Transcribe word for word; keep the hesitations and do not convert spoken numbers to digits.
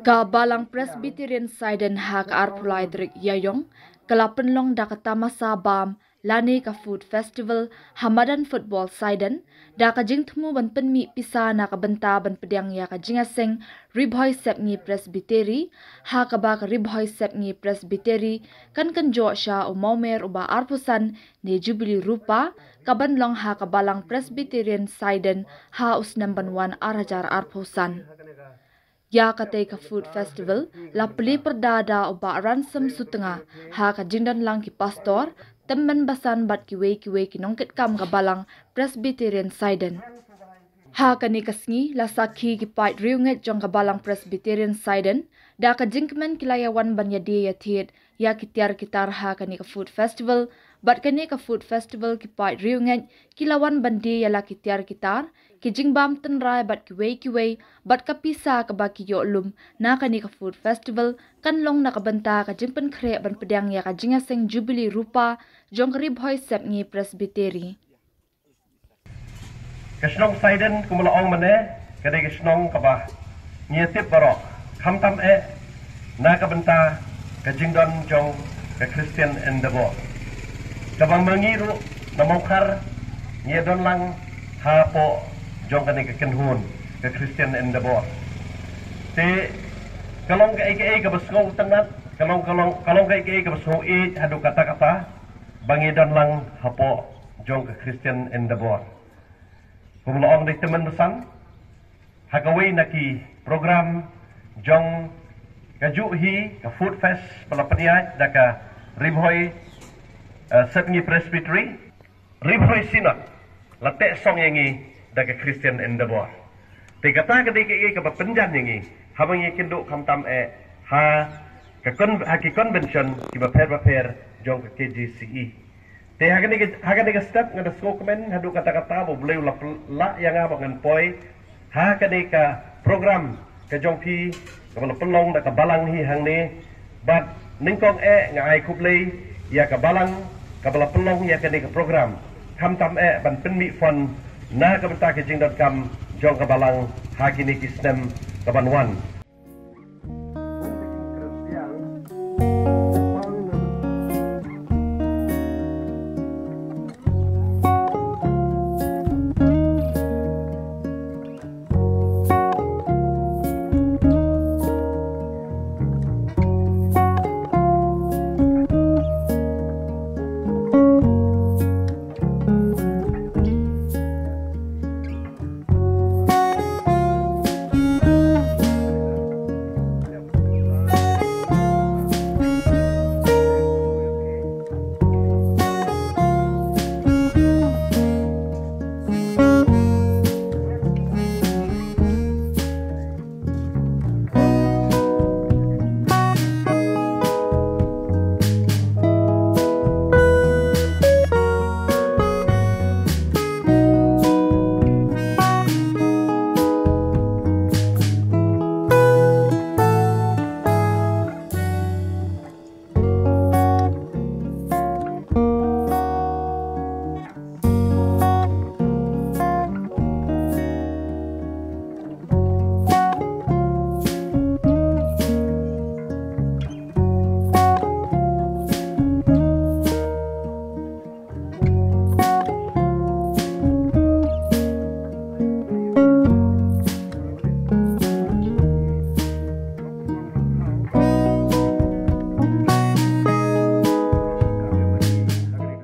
Ka Balang Presbyterian Saiden ha ka arphew lai tarik Ïaïong ka la pynlong da ka tamasa bam lane ka Food Festival ha madan football Saiden, da ka jingthmu ban pynmih pisa na ka bynta ban pdiang ïa ka jingïaseng Ri Bhoi Sepngi Presbytery, ha kaba ka Ri Bhoi Sepngi Presbytery kan kynjoh sha u mawmer uba arphew san ne Jubilee Rupa, kaban long ha ka Balang Presbyterian Saiden ha u snem ban wan ar hajar arphew san. Ïa katei ka Food Festival la plie pyrda da u Bah Ransom Sutnga ha ka jingdon lang ki pastor, tymmen basan bad kiwei kiwei ki nongkitkam ka Balang Presbyterian Saiden. Ha kane ka sngi la sakhi ki paid riewngeit jong ka Balang Presbyterian Saiden, da ka jingkmen ki la ïawan ban ïadie ïathied ïa ki tiar ki tar ha kane ka Food Festival, bad kane ka Food Festival ki paid riewngeit ki la wan ban die ïa la ki tiar ki tar, ki jingbam tynrai bad kiwei kiwei, bad ka pisa kaba ki ïoh lum na kane ka Food Festival kan long na ka bynta ka jingpynkhreh ban pdiang ïa ka jingïaseng Jubilee Rupa jong ka Ri Bhoi Sepngi Presbytery. Ka shnong Saiden kumba la ong mynne, ka dei ka shnong kaba ngi ïatip baroh, khamtam eh na ka bynta ka jingdon jong ka Christian Endeavor. Kaba ma ngi ruh na Mawkhar ngi ïadon lang hapoh jong kane ka kynhun ka Christian Endeavor. Te ka long kaei kaei kaba sngewtynnat, ka long, ka long, ka long kaei kaei kaba sngewieit haduh katta katta ba ngi don lang hapoh jong ka Christian Endeavor. Kumba la ong, dei tymmen basan ha kawei na ki program jong kajuh hi ka Food Fest ba la pynïaid da ka Ri Bhoi, eh, Sepngi Presbytery, Ri Bhoi Synod la teh song ïa ngi da ka Christian Endeavor. Te kata ka dei kaei kaba pynjan ïa ngi haba ngi kynduh khamtam eh ha ka con-, ha ki convention kiba pher bapher jong ka K J C E. Te ha kane ka, ha kane ka step nga da sngewkmen haduh katta katta ba U Blei u la pynlah ïa nga ba ngan poi ha kane ka program ka jong phi kaba la pynlong da ka Balang hi hangne. Bad nyngkong eh nga ai khublei ïa ka Balang kaba la pynlong ïa kane ka program, khamtam eh ban pynmih fund na ka bynta ka jingdonkam jong ka Balang ha kine ki snem kaban wan.